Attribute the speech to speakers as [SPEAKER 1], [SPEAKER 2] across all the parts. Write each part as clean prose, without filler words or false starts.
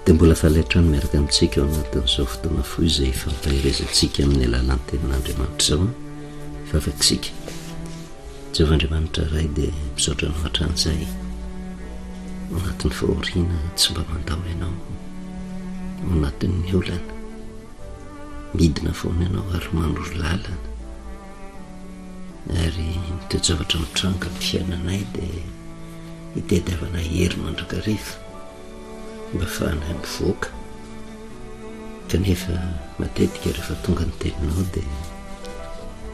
[SPEAKER 1] Dia mbola faly hatrany miaraka amintsika ao anatin'izao fotoana fohy izay ifampaherezantsika amin'ny alalan'ny tenin'Andriamanitra izao. Hivavaka isika. Jehovah Andriamanitra Ray dia misaotra anao hatrany izay. Ao anatin'ny fahoriana tsy mba mandao ianao. Ao anatin'ny olana midina foana ianao ary manoro lalana. Ary ny toe-javatra mitranga amin'ny fiainanay dia hitadiavana hery mandrakariva. mba afahanay mivoaka kanefa matetika rehefa tonga ny teninao dia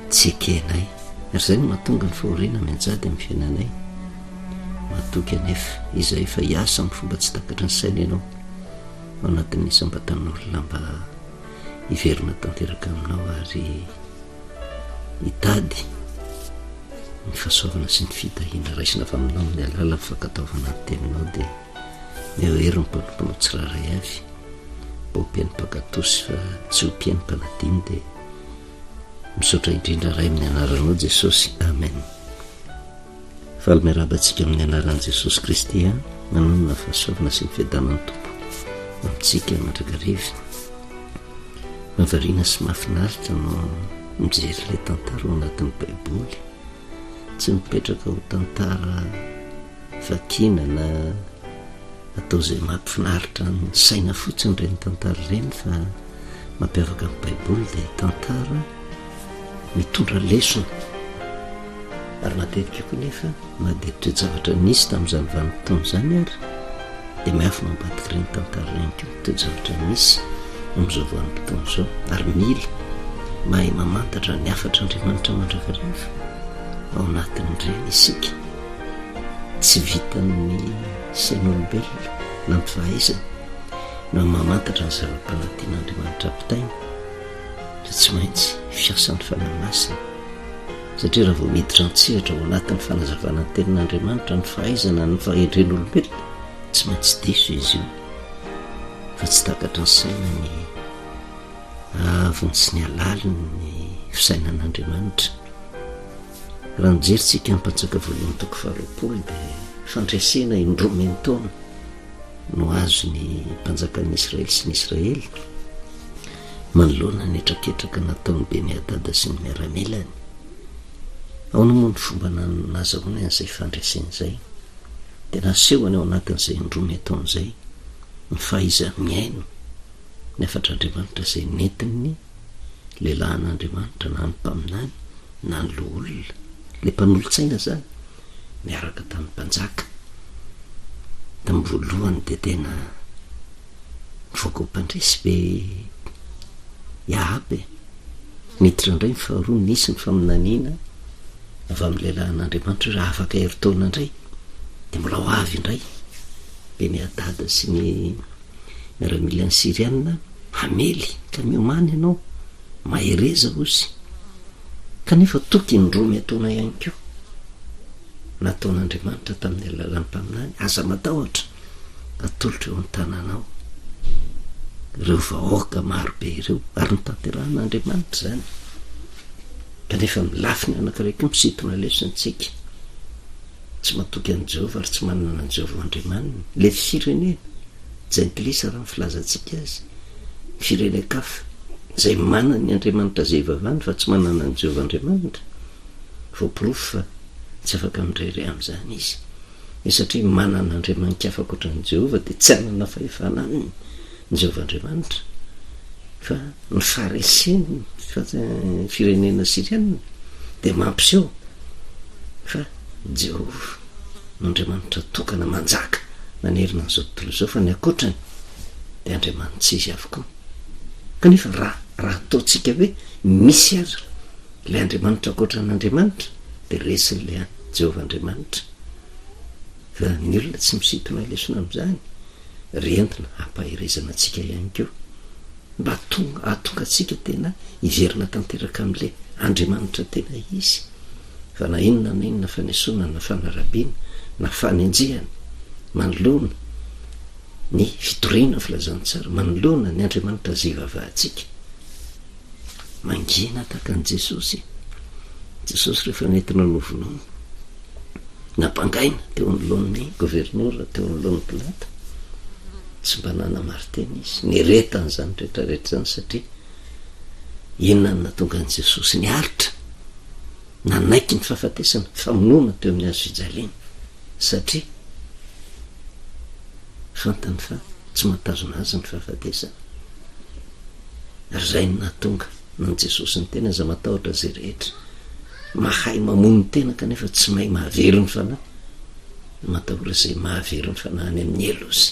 [SPEAKER 1] tsy ekenay ary izay no mahatonga ny fahoriana mianjady amin'ny fiainanay. Matoky anefa izahay fa hiasa amin'ny fomba tsy takatry ny saina ianao ao anatin'ny isam-batan'olona mba hiverina tanteraka aminao ary hitady ny fahasoavana sy ny fitahiana raisina avy aminao amin'ny alalan'ny fankatoavana ny teninao dia meo hery ny mpanomponao tsirairay avy mba ho mpihaino mpankatò sy fa tsy ho mpihaino mpanadino dia misaotra indrindra Ray amin'ny anaranao Jesosy Amen. Faly miarahaba antsika amin'ny anaran'i Jesosy Kristy a manonona fahasoavana sy ny fiadanan'ny Tompo amintsika mandrakariva. Mahavariana sy mahafinaritra no mijery ilay tantara ao anatin'ny Baiboly. Tsy mipetraka ho tantara vakiana na atao izay mampifinaritra ny saina fotsiny ireny tantara ireny fa mampiavaka ny Baiboly dia tantara mitondra lesona ary matetika koa nefa na dia toe-javatra nisy tamin'izany vanim-potoana izany ary dia miafina ao ambadik'ireny tantara ireny koa ny toe-javatra misy amin'izao vanim-potoana izao ary mila mahay mamantatra ny hafatr'Andriamanitra mandrakariva ao anatin'ireny isika. Tsy vitan'ny sain'olombelona na ny fahaizany no mamantatra ny zava-panahy tian'Andriamanitra ampitaina. Fa tsy maintsy fiasan'ny Fanahy Masina, satria raha vao miditra an-tsehatra ao anatin'ny fanazavana ny Tenin'Andriamanitra ny fahaizana ny fahendren'olombelona, tsy maintsy diso izy io, fa tsy takatry ny saina ny haavony sy ny halalin'ny fisainan'Andriamanitra. Raha mijery tsika ny Mpanjaka voalohany toko faharoapolo dia fandresena indroa miantaona no azon'ny mpanjakan'ny Israely sy ny Israely manoloana ny hetraketraka nataon'i Beni-Hadada sy ny miaramilany. Ahoana moa ny fomba nazahoany an'izay fandresena izay? Dia nasehony ao anatin'izay indroa miantaona izay ny fahaiza-mihaino ny hafatr'Andriamanitra izay nentin'ny lehilahin'Andriamanitra na ny mpaminany na ny loholona, ilay mpanolotsaina izany, niaraka tamin'ny mpanjaka. Tamin'ny voalohany dia tena nivoaka ho mpandresy be i Ahaba e. Niditra indray ny faharoa, nisy ny faminaniana avy amin'ny lehilahin'Andriamanitra hoe raha afaka herintaona indray dia mbola ho avy indray Beni-Hadada sy ny miaramilan'ny Syriana hamely ka miomàna ianao, mahereza hozy. Kanefa toky indroa miatoana ihany koa nataon'Andriamanitra tamin'ny alalan'ny mpaminany, aza matahotra, atolotro eo an-tananao ireo vahoaka maro be ireo, ary notanterahin'Andriamanitra izany. Kanefa amin'ny lafiny anankiray koa misintona lesona antsika, tsy matoky an'i Jehovah ary tsy manana an'i Jehovah ho Andriamaniny, ilay firenena, jentilisa raha ny filazantsika azy, firenen-kafa, izay manana ny andriamanitra izay ivavahany fa tsy manana an'i Jehovah Andriamanitra, voaporofo fa tsy afaka mirehareha amin'izany izy. Ny satria manana andriamani-kafa ankoatra an'i Jehovah dia tsy hanana fahefana aminy ny Jehovah Andriamanitra. Fa ny faharesen'ny firenena syriana dia mampiseho fa Jehovah no Andriamanitra tokana manjaka manerana an'izao tontolo izao fa ny ankoatrany dia andriamani-tsy izy avokoa. Kanefa raha raha ataontsika hoe misy aza ilay Andriamanitra ankoatra an'Andriamanitra dia resin'ilay Jehovah Andriamanitra. Fa ny olona tsy misintona lesona amin'izany, ry entina hampaherezana antsika ihany koa mba tonga hahatonga antsika tena hiverina tanteraka amin'ilay Andriamanitra tena izy. Fa na inona na inona fanesoana na fanarabiana na fanenjehana manoloana ny fitoriana ny filazantsara, manoloana ny Andriamanitra izay ivavahantsika, mangina tahaka an'i Jesosy. Jesosy rehefa nentina novonoina, nampangaina teo anoloan'ny governora, teo anoloan'ny Pilato. Tsy mba nanamari-tena izy, nirehetany izany rehetra rehetra izany satria inona no nahatonga an'i Jesosy niaritra, nanaiky ny fahafatesana, famonoana teo amin'ny hazo fijaliana, satria fantany fa tsy mahatazona azy ny fahafatesana. Ary izay no nahatonga an'i Jesosy niteny, aza matahotra izay rehetra mahay mamono tena kanefa tsy mahay mahavery ny fanahy. Matahora izay mahavery ny fanahy any amin'ny helo izy.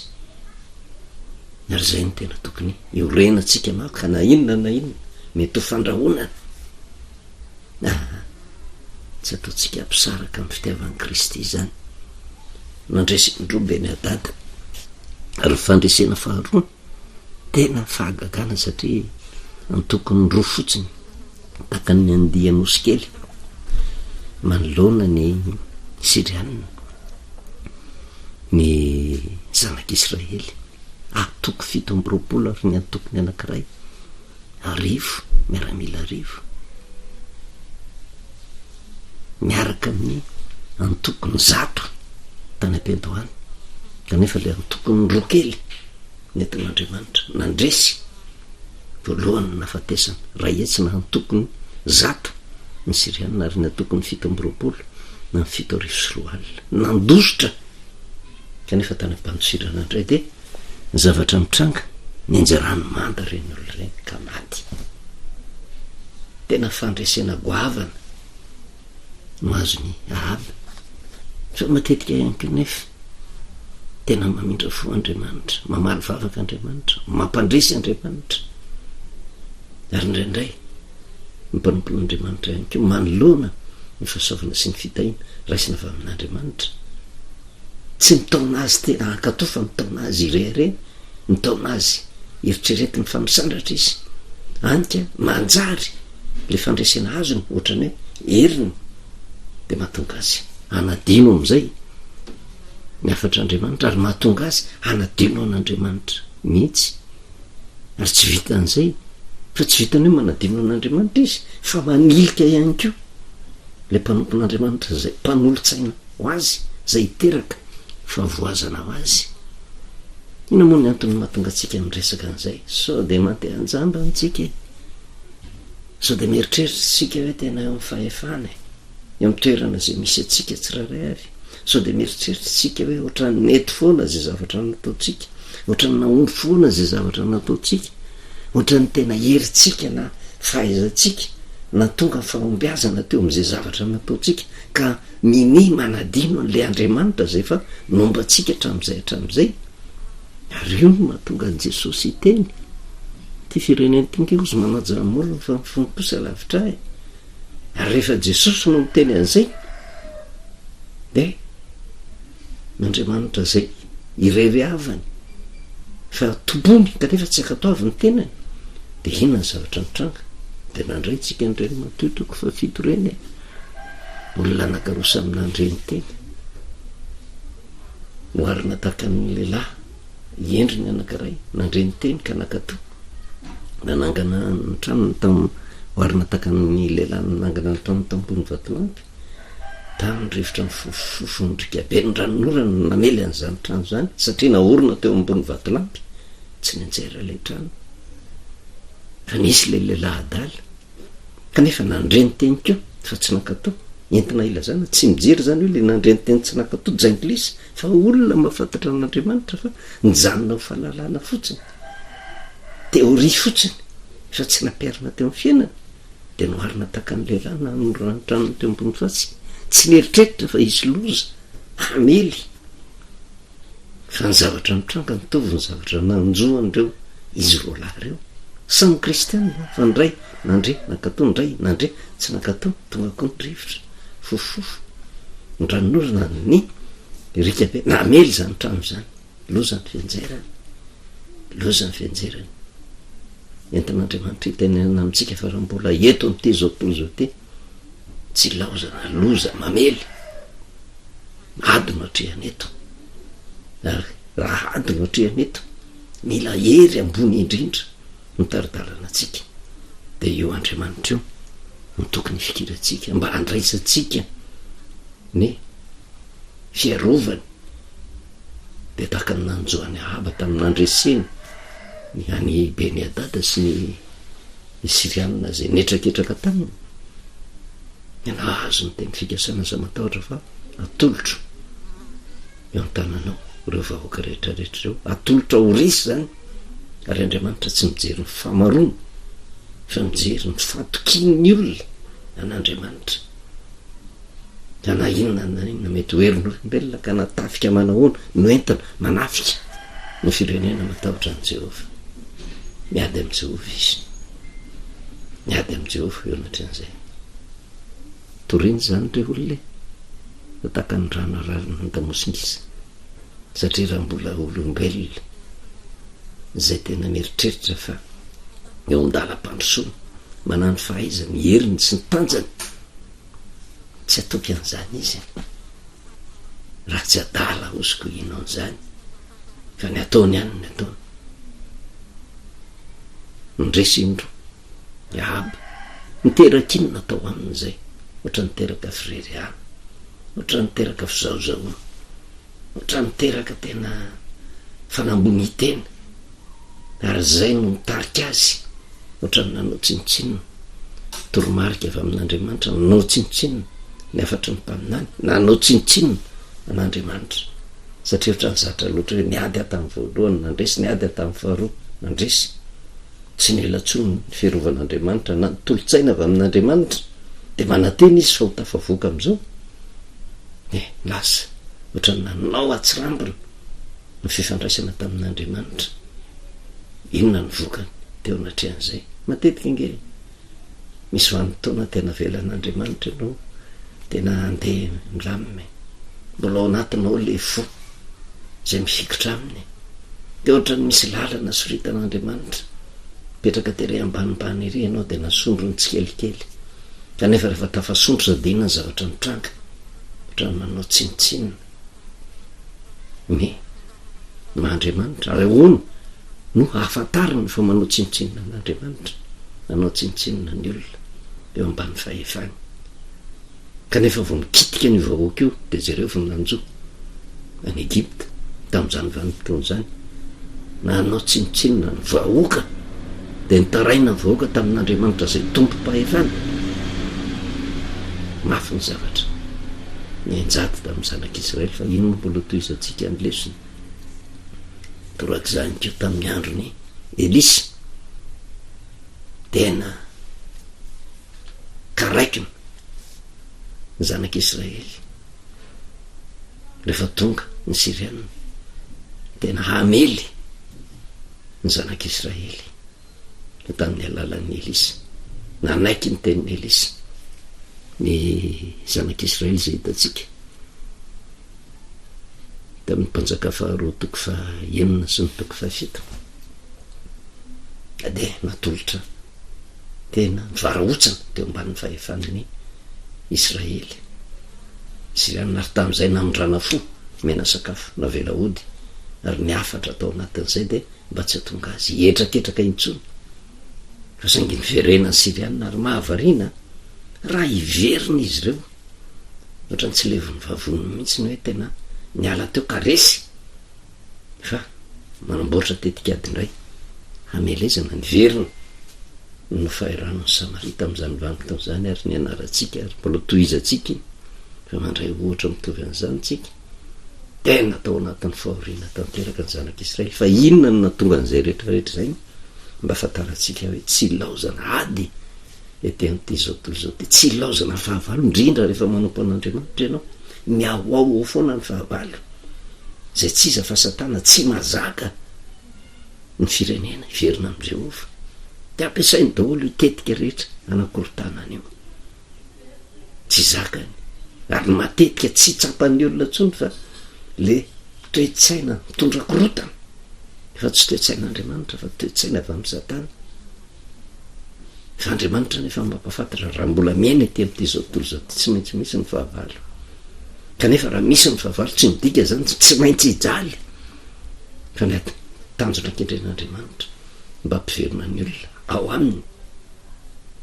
[SPEAKER 1] Ary izay no tena tokony hiorenantsika mafy ka na inona na inona mety ho fandrahonana. Aa, tsy ataontsika hampisaraka amin'ny fitiavan'i Kristy izany. Nandresy indroa Beni-Hadada, ary ny fandresena faharoa tena fahagagana satria antokony roa fotsiny tahaka ny andian'osy kely manoloana ny Syriana, ny zanak'Israely, antoko 27 ary ny antokony anankiray arivo, miaramila arivo, miaraka amin'ny antokony zato tany am-piandohana, kanefa ilay antokony roa kely nentin'Andriamanitra nandresy voalohany ny nahafatesana, iray hetsy na antokony zato ny Syriana ary ny antokony 27 na ny 2007. Nandositra kanefa tany am-pandosirana indray dia ny zavatra mitranga, nianjera rano manda ireny olona ireny ka maty. Tena fandresena goavana no azon'i Ahaba. Fa matetika ihany koa nefa tena mamindra fo Andriamanitra, mamaly vavaka Andriamanitra, mampandresy Andriamanitra. Ary indraindray ny mpanompon'Andriamanitra ihany koa manoloana ny fahasoavana sy ny fitahiana raisina avy amin'Andriamanitra. Tsy mitaona azy tena hankatò fa mitaona azy hirehareha, mitaona azy eritreretiny fa misandratra izy. Any ka manjary le fandresena azony ohatrany hoe heriny de mahatonga azy hanadino amizay ny hafatr'Andriamanitra ary mahatonga azy hanadino an'Andriamanitra mihitsy. Ary tsy vitan'izay fa tsy vitan'ny hoe manadino an'Andriamanitra izy fa manilika ihany koa ilay mpanompon'Andriamanitra izay mpanolotsaina ho azy, izay hiteraka fahavoazana ho azy. Inona moa ny antony mahatonga antsika miresaka an'izay? Sao dia mandeha an-jambany tsika e? Sao dia mieritreritra isika hoe tena eo amin'ny fahefana e? Eo amin'ny toerana izay misy antsika tsirairay avy? Sao dia mieritreritra isika hoe ohatran'ny nety foana izay zavatra nataontsika, ohatran'ny nahomby foana izay zavatra nataontsika, ohatran'ny tena herintsika na fahaizantsika nahatonga ny fahombiazana teo amin'izay zavatra nataontsika ka minia manadino an'ilay Andriamanitra izay efa nomba antsika hatramin'izay hatramin'izay. Ary io no mahatonga an'i Jesosy hiteny, Ity firenena ity ange hozy manaja ny molony fa ny fony kosa lavitra ahy. Ary rehefa Jesosy no miteny an'izay, dia Andriamanitra izay irery havany fa tompony kanefa tsy ankatoavy ny tenany, dia inona ny zavatra nitranga? Dia nandray antsika an'ireny Matio toko fahafito ireny e. Olona anankiroa samy nandre ny teny. Oharina tahaka ny lehilahy hendry ny anankiray, nandre ny teny ka nankatò. Nanangana ny tranony tam, oharina tahaka ny lehilahy nanangana ny tranony tam-pony vatolampy. Tamin'ny rivotra nifofofofo ny riaka be ny ranonorana no namely an'izany trano izany, satria naorina teo ambony vatolampy. Tsy nianjera ilay trano. Fa nisy ilay lehilahy adala. Kanefa nandre ny teny koa fa tsy nankatò. Entina ilazana, tsy mijery izany hoe ilay nandre ny teny tsy nankatò, jentilisa, fa olona mahafantatra an'Andriamanitra fa nijanona ho fahalalana fotsiny, théorie fotsiny, fa tsy nampiharina teo amin'ny fiainana. Dia noharina tahaka ny lehilahy nanorina ny tranony teo ambony fasika, tsy nieritreritra fa hisy loza hamely. Fa ny zavatra mitranga mitovy ny zavatra nanjo an'ireo izy roalahy ireo. Samy kristianina fa ny iray nandre nankatò, ny iray nandre tsy nankatò, tonga koa ny rivotra, fofofofo, ny ranonorana, ny riaka be, namely izany trano izany. Loza ny fianjerany, loza ny fianjerany. Entin'Andriamanitra hitenenana amintsika fa raha mbola eto amin'ity izao tontolo izao ity, tsy ilaozana loza mamely. Ady no atrehana eto. Ary raha ady no atrehana eto, mila hery ambony indrindra mitari-dalana antsika. Dia io Andriamanitra io no tokony hifikirantsika mba handraisantsika ny fiarovany. Dia tahaka ny nanjo an'i Ahaba tamin'ny nandreseny ny an'i Beni-Hadada sy ny ny Syrianina izay nihetraketraka taminy, dia nahazo ny teny fikasana aza matahotra fa atolotro eo an-tananao ireo vahoaka rehetra rehetra ireo. Atolotra ho resy izany, ary Andriamanitra tsy mijery ny fahamaroana fa mijery ny fahatokian'ny olona an'Andriamanitra. Ka na inona na inona mety ho herin'olombelona ka na tafika manahoana no entina manafika ny firenena matahotra an'i Jehovah. Miady amin'i Jehovah izy. Miady amin'i Jehovah eo anatrehan'izay. Torina izany ry olona e! Fa tahaka ny rano ararina an-damosingisa. Satria raha mbola olombelona izay tena mieritreritra fa eo an-dalam-pandrosoana, manana ny fahaizany, ny heriny sy ny tanjany, Tsy hatoky an'izany izy raha tsy adala hosiko hino an'izany fa ny ataony ihany ny ataony. Nandresy indro i Ahaba. Niteraka inona tao aminy izay? Ohatra niteraka firerehana, ohatra niteraka fizahozahoana, ohatra niteraka tena fanambonian-tena ary izay no nitarika azy Ohatran'ny nanao tsinontsinona toromarika avy amin'Andriamanitra, nanao tsinontsinona ny hafatry ny mpaminany, nanao tsinontsinona an'Andriamanitra. Satria ohatran'ny zatra loatra hoe niady aho tamin'ny voalohany, nandresy, niady aho tamin'ny faharoa, nandresy. Tsy nila intsony ny fiarovan'Andriamanitra na ny tolo-tsaina avy amin'Andriamanitra. Dia manantena izy fa ho tafavoaka amin'izao. Eh, lasa ohatran'ny nanao atsirambina. ny fifandraisana tamin'Andriamanitra. Inona ny vokany teo anatrehan'izay? Matetika ange misy vanim-potoana tena avelan'Andriamanitra ianao tena handeha milamina e. Mbola ao anatinao ilay fo izay mifikitra aminy. Dia ohatran'ny misy lalana soritan'Andriamanitra. Mipetraka tery ambanimbany ery ianao dia nasondrony tsikelikely. Kanefa rehefa tafasondrotra dia inona ny zavatra mitranga? Ohatran'ny manao tsinontsinona. Ny maha Andriamanitra, ary ahoana no hahafantarany fa manao tsinontsinona an'Andriamanitra, manao tsinontsinona ny olona eo ambany fahefany. Kanefa vao mikitika an'io vahoaka io, dia jereo vao nanjo an'i Egypta tamin'izany vanim-potoana izany, nanao tsinontsinona ny vahoaka, dia nitaraina ny vahoaka tamin'Andriamanitra izay tompom-pahefana. Mafy ny zavatra nianjady tamin'ny zanak'Israely, fa ino moa mbola hotohizantsika ny lesona? Torak'izany koa tamin'ny andron'i Elisa, tena karaikina ny zanak'Israely. Rehefa tonga ny Syriana, tena hamely ny zanak'Israely tamin'ny alalan'i Elisa. Nanaiky ny tenin'i Elisa ny zanak'Israely izay hitantsika tamin'ny mpanjaka faharoa toko fahenina sy ny toko fahafito. Dia natolotra tena nivarahontsana teo ambanin'ny fahefan'ny Israely. Syriana ary tamin'izay namindrana fo, nomena sakafo, navela hody, ary ny hafatra tao anatin'izay dia mba tsy hahatonga azy hihetraketraka intsony. Fa saingy niverena ny Syriana ary mahavariana raha hiverina izy ireo. Ohatran'ny tsy levon'ny vavony mihitsy ny hoe tena niala teo ka resy. Fa manamboatra tetikady indray hamelezana ny verina no fahiranon'i Samaria tamin'izany vanim-potoana izany ary nianarantsika ary mbola tohizantsika iny fa mandray ohatra mitovy an'izany tsika. Tena tao anatin'ny fahoriana tanteraka ny zanak'Israely. Fa inona no nahatonga an'izay rehetra rehetra izay? Mba ahafantarantsika hoe tsy ilaozana ady ety amin'ity izao tontolo izao ity, tsy ilaozana fahavalo, indrindra rehefa manompo an'Andriamanitra ianao. Miahoaho ao foana ny fahavalo. Izay tsy iza fa Satana tsy mahazaka ny firenena hiverina amin'i Jehovah. Dia ampiasainy daholo io tetika rehetra hanakorontanana io. Tsy zakany. Ary matetika tsy tsapan'ny olona intsony fa le toe-tsaina mitondra korontana. Efa tsy toe-tsain'Andriamanitra fa toe-tsaina avy amin'i Satana. Fa Andriamanitra anefa mampahafantatra raha mbola miaina ety amin'ity izao tontolo izao ity tsy maintsy misy ny fahavalo. Kanefa raha misy ny fahavalo tsy midika izany tsy maintsy hijaly. Fa ny tanjona kendren'Andriamanitra mba hampiverina ny olona ao aminy,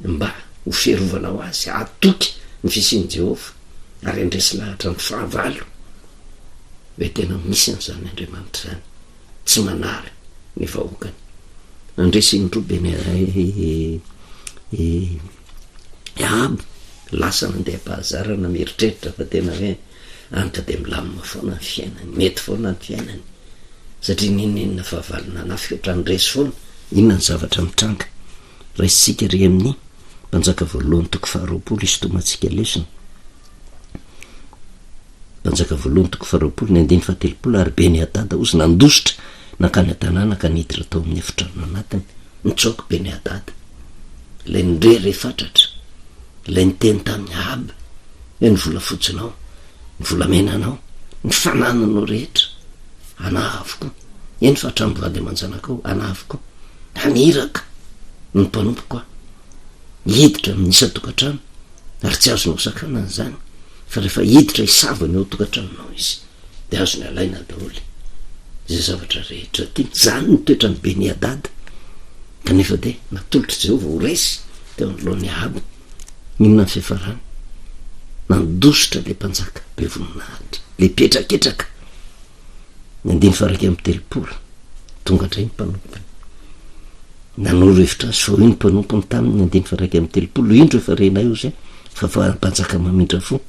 [SPEAKER 1] mba ho fiarovana ho azy, hatoky ny fisian'i Jehovah ary handresy lahatra ny fahavalo. Hoe tena misy an'izany Andriamanitra izany, tsy manary ny vahoakany. Nandresy indroa be ny i Ahaba, lasa nandeha am-pahazarana mieritreritra fa tena hoe any ka dia milamina foana ny fiainany, mety foana ny fiainany, satria n'inon'inona fahavalo nanafika ohatran'ny resy foana. Inona ny zavatra mitranga? Raisintsika ery amin'ny Mpanjaka voalohany toko faharoapolo hisintomantsika lesona. Mpanjaka voalohany toko faharoapolo ny andininy fahatelopolo Ary Beni-hadada hozy nandositra nankany an-tanàna ka niditra tao amin'ny efitrano anatiny. Nitsoaka Beni-hadada, ilay nirehareha fatratra, ilay niteny tamin'i Ahaba hoe, Ny volafotsinao, ny volamenanao, ny fanananao rehetra, anà avokoa, eny fa hatramin'ny vady aman-janakao, anà avokoa. Haniraka ny mpanompoko aho, hiditra amin'ny isan-tokantrano, ary tsy azonao sakanana izany. Fa rehefa hiditra hisava ny ao an-tokantranonao izy, dia azony alaina daholo izay zavatra rehetra tiany. Izany no toetran'i Beni-hadada. Kanefa dia natolotr'i Jehovah ho resy teo anoloan'i Ahaba. Inona ny fiafarany? Nandositra ilay mpanjaka be voninahitra, ilay mpihetraketraka. Ny andininy faha-31, tonga indray ny mpanompony. Nanoro hevitra azy fa hoy ny mpanompony taminy, ny andininy faha-31, Indro efa renay, hozy, fa fa mpanjaka mamindra fo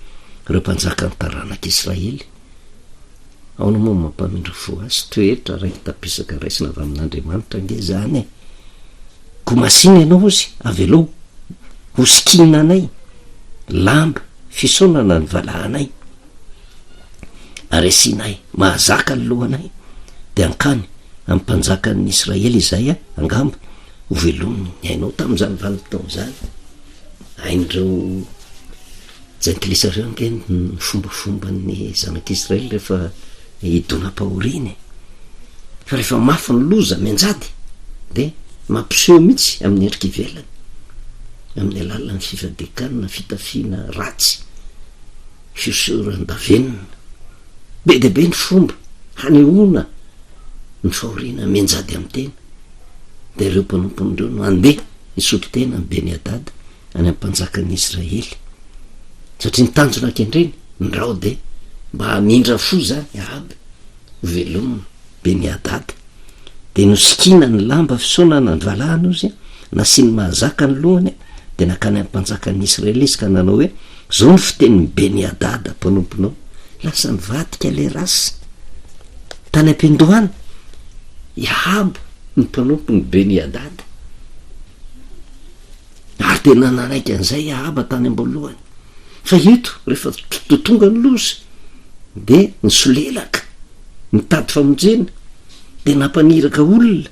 [SPEAKER 1] ireo mpanjakan'ny taranak'Israely. Ahoana moa no mampamindra fo azy? Toetra raiki-tapisaka raisina avy amin'Andriamanitra ange izany e! Koa masìna ianao, hozy, avelao hosikinanay lamba fisaonana ny valahanay. ary asianay mahazaka ny lohanay, dia hankany amin'ny mpanjakan'ny Israely izahay, angamba ho velominy ny ainao tamin'izany vanim-potoana izany. Hain'ireo jentilisa ireo ange ny fombafomban'ny zanak'Israely rehefa hidonam-pahoriana e. Fa rehefa mafy ny loza mianjady dia mampiseho mihitsy amin'ny endrika ivelany, amin'ny alalan'ny fifadian-kanina, fitafiana ratsy. Fihosoran-davenona. Be dia be ny fomba hanehoana ny fahoriana mianjady amin'ny tena. Dia ireo mpanompony ireo no handeha hisolo tena an'i Beni-Hadada any amin'ny mpanjakan'ny Israely. Satria ny tanjona kendreny, ndrao dia mba hamindra fo izany Ahaba ho velomina. Beni-Hadada. Dia nosikinany lamba fisaonana ny valahany ozy, nasiany mahazaka ny lohany, dia nankany amin'ny mpanjakan'ny Israely izy ka nanao hoe, Izao no fitenin'i Beni-Hadada mpanomponao, Lasa nivadika ilay rasa. Tany am-piandohana, i Ahaba no mpanompon'i Beni-Hadada. Ary tena nanaiky an'izay i Ahaba tany am-boalohany. Fa eto, rehefa tonga ny loza, dia nisolelaka, nitady famonjena, dia nampaniraka olona.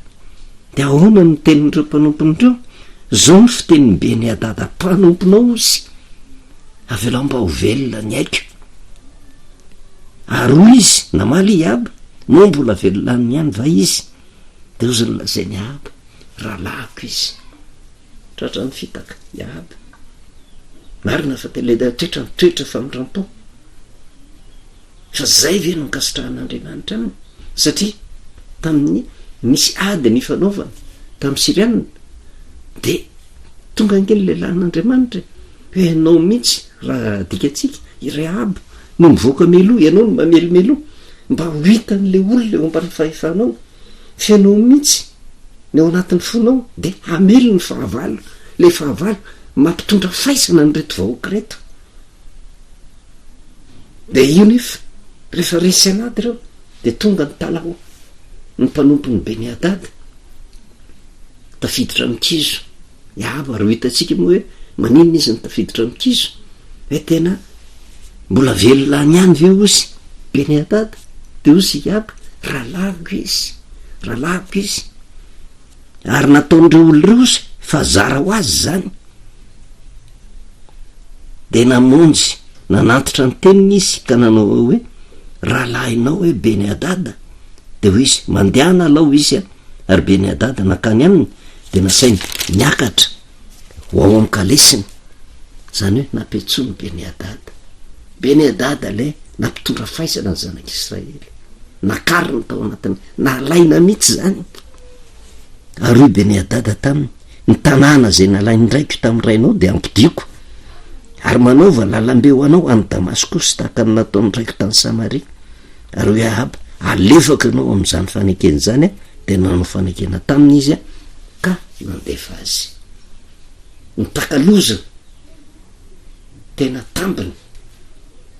[SPEAKER 1] Dia ahoana no tenin'ireo mpanompony ireo? Izao no fitenin'i Beni-Hadada mpanomponao ozy, Avelao mba ho velona ny aiko. Ary hoy izy, namaly i Ahaba, Moa mbola velona any ihany va izy? Dia hozy nolazain'i Ahaba, Rahalahiko izy. Tratran'ny fitaka i Ahaba. Marina fa tena ilay toetra ny toetra famindram-po. Fa zay ve no ankasitrahan'Andriamanitra aminy? Satria tamin'ny nisy ady nifanaovana tamin'ny Syriana dia tonga ange ny lehilahin'Andriamanitra e. Hoe ianao mihitsy raha adikatsika, i Rahaba no mivoaka mialoha, ianao no mamely mialoha mba ho hitan'ilay olona eo ambany fahefanao fa ianao mihitsy ny ao anatin'ny fonao dia hamely ny fahavalo, ilay fahavalo mampitondra faisana an'ireto vahoaka ireto. Dia io nefa, rehefa resy an'ady ireo, dia tonga ny talaho ny mpanompon'i Beni-Hadada, tafiditra amin'ny kizo. Ahaba, ary ho hitantsika moa hoe maninona izy no tafiditra amin'ny kizo, hoe tena mbola velona any ihany ve ozy Beni-Hadada? Dia ozy i Ahaba, rahalahiko izy, rahalahiko izy. Ary nataon'ireo olona ireo ozy fa zara ho azy izany. Dia namonjy nanantitra ny teniny izy ka nanao hoe, Rahalahinao hoe Beni-Hadada? Dia hoy izy, Mandehana alao izy a. Ary Beni-Hadada nankany aminy, dia nasainy niakatra ho ao amin'ny kalesiny. Izany hoe nampiantsoiny Beni-Hadada. Beni-Hadada ilay nampitondra faisana ny zanak'Israely. Nakariny tao anatin'ny, nalaina mihitsy izany. Ary hoy Beni-Hadada taminy, Ny tanàna izay nalain-draiko tamin'ny rainao dia ampodiako, ary manaova lalambe ho anao any Damaskosy tahaka ny nataon'ny raiko tany Samaria. Ary hoy Ahaba, Alefako ianao amin'izany fanekena izany, dia nanao fanekena taminy izy ka nandefa azy. Nitakalozana tena tambiny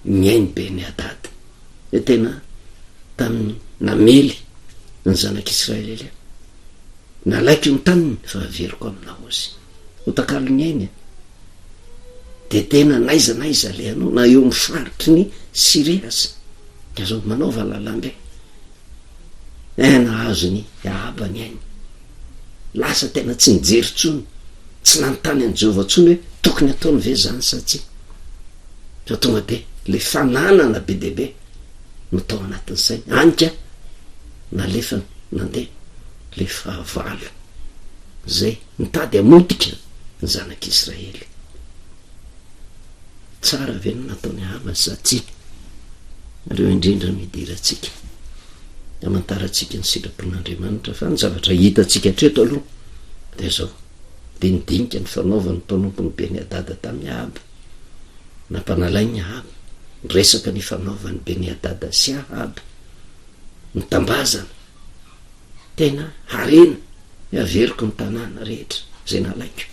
[SPEAKER 1] ny ain'i Beni-Hadada. Dia tena tamin'ny namely ny zanak'Israely Elia. Nalaiko ny taniny fa averiko aminao izy. Ho takalon'ny ainy. Dia tena n'aiza n'aiza alehanao, na eo amin'ny faritry ny Syria aza, dia aza manaova lalambe. Eh, nahazo ny Ahaba ny ainy. Lasa tena tsy nijery intsony, tsy nanontany an'i Jehovah intsony hoe tokony hataony ve izany sa tsia. Fa tonga dia ilay fananana be dia be no tao anatin'ny sainy. Any ka nalefany nandeha ilay fahavalo izay nitady hamotika ny zanak'Israely. Tsara ve ny nataon'i Ahaba sa tsia? Ireo indrindra no idirantsika, hamantarantsika ny sitrapon'Andriamanitra. Fa ny zavatra hitantsika hatreto aloha dia izao, dia nidinika ny fanaovan'ny mpanompon'i Beni-Hadada tamin'i Ahaba. Nampanalain'i Ahaba ny resaka nifanaovan'i Beni-Hadada sy Ahaba, nitambazana. Tena harena ny averiko ny tanàna rehetra izay nalaiko.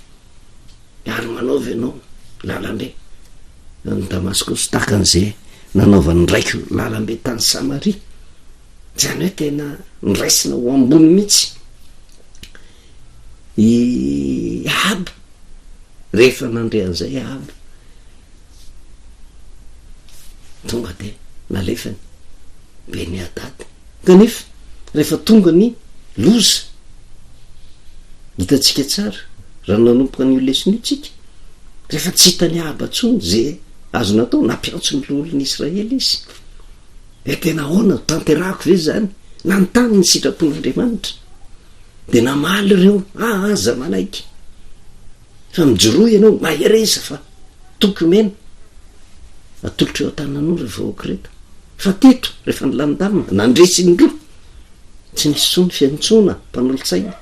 [SPEAKER 1] Ary manaova ianao lalambe any Damaskosy tahaka an'izay nanaovan'ny raiko lalambe tany Samaria. Izany hoe tena noraisina ho ambony mihitsy i Ahaba. Rehefa nandre an'izay Ahaba, tonga dia nalefany Beni-Hadada. Kanefa, rehefa tonga ny loza, hitantsika tsara, raha nanomboka an'io lesona io tsika, rehefa tsy hitan'i Ahaba intsony izay azo natao, nampiantso ny loholon'i Israely izy. Dia tena ahoana, tanterahako ve izany? Nanontany ny sitrapon'Andriamanitra. Dia namaly ireo, ah, aza manaiky. Fa mijoroa ianao, mahereza fa toky omena. Atolotro eo an-tananao ireo vahoaka ireto. Fa teto, rehefa nilamindamina, nandresy indroa, tsy nisy intsony fiantsoana mpanolotsaina,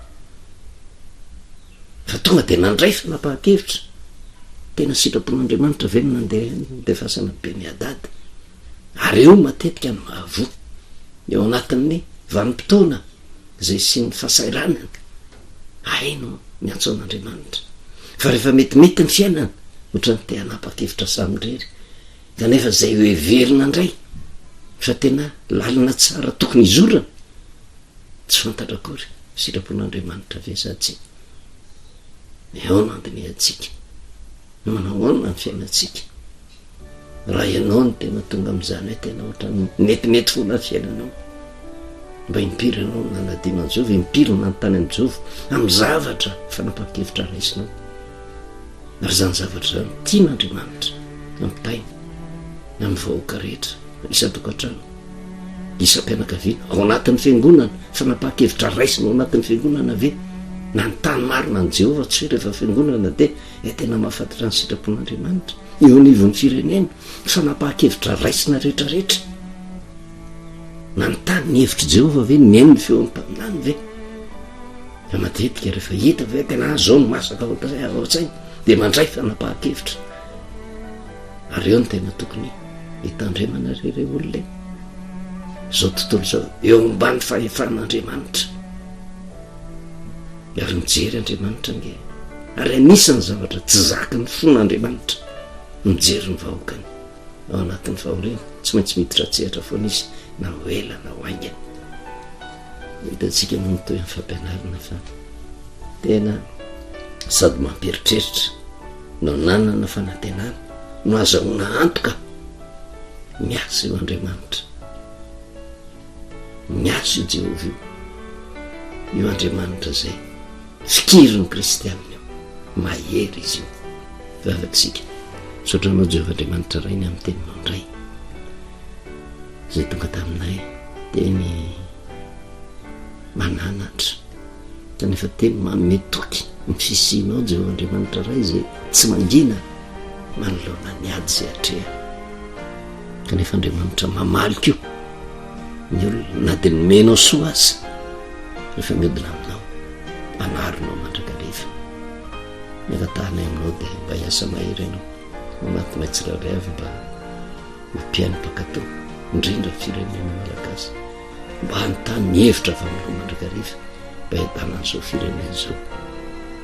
[SPEAKER 1] fa tonga dia nandray fanapahan-kevitra. Tena sitrapon'Andriamanitra ve ny nandeha nandefasana Beni-Hadad? Ary eo matetika no mahavoa, eo anatin'ny vanim-potoana izay isian'ny fahasahiranana, haino miantso an'Andriamanitra. Fa rehefa metimety ny fiainana, ohatran'ny te hanapa-kevitra samirery. Kanefa izay ho heverina indray fa tena lalana tsara tokony hizorana, tsy fantatra akory sitrapon'Andriamanitra ve sa tsia. Eo no andinihantsika, manao ahoana ny fiainantsika. Raha ianao no tena tonga amin'izany hoe tena ohatran'ny metimety foana ny fiainanao, mba impiry ianao no nanadino an'i Jehovah, impiry no nanontany an'i Jehovah amin'ny zavatra fanapahan-kevitra raisinao. Ary izany zavatra izany tian'Andriamanitra ampitaina amin'ny vahoaka rehetra, isan-tokantrano, isam-pianakaviana, ao anatin'ny fiangonana, fanapahan-kevitra raisina ao anatin'ny fiangonana ve? Nanontany marina an'i Jehovah tsy hoe rehefa fiangonana dia eh, tena mahafantatra ny sitrapon'Andriamanitra eo anivon'ny firenena, fanapahan-kevitra raisina rehetrarehetra. Nanontany ny hevitr'i Jehovah ve, nihaino ny feon'ny mpaminany ve? Fa matetika rehefa hita fa hoe tena zao no masaka ao an-tsaina dia mandray fanapahan-kevitra. Ary eo no tena tokony hitandremana re re olona e. Izao tontolo izao eo ambany fahefan'Andriamanitra. Ary mijery Andriamanitra ange. Ary anisan'ny zavatra tsy zakan'ny fon'Andriamanitra mijery ny vahoakany ao anatin'ny fahoriana. Tsy maintsy miditra an-tsehatra foana izy na ho ela na ho haingana. Hitantsika moa ny tohin'ny fampianarana fa tena sady mampieritreritra no nanana fanantenana no azahoana antoka miasa io Andriamanitra, miasa io Jehovah io, io Andriamanitra izay fikirin'ny kristianina io, mahery izy io. Vavaka isika. Misaotra anao Jehovah Andriamanitra Ray ny amin'ny teninao indray. Izay tonga taminay teny mananatra kanefa teny manome toky ny fisianao Jehovah Andriamanitra Ray izay tsy mangina manoloana ny ady izay atrehana kanefa Andriamanitra mamaly koa ny olona na dia nomenao soa aza rehefa miodina aminao anarinao mandrakariva ny angatahanay aminao dia mba hiasa mahery ianao manatinay tsirairay avy mba ho mpihaino mpankatò. indrindra ny firenena malagasy. Mba hanontany ny hevitra avy aminao mandrakariva mba hiadanan'izao firenena izao.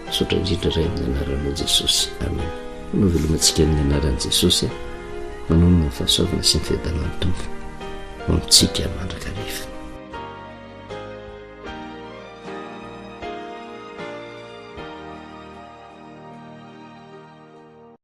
[SPEAKER 1] Misaotra indrindra Ray amin'ny anaranao Jesosy. Amen. Manao veloma antsika amin'ny anaran'i Jesosy. Manonona ny fahasoavana sy ny fiadanan'ny Tompo ho amintsika mandrakariva.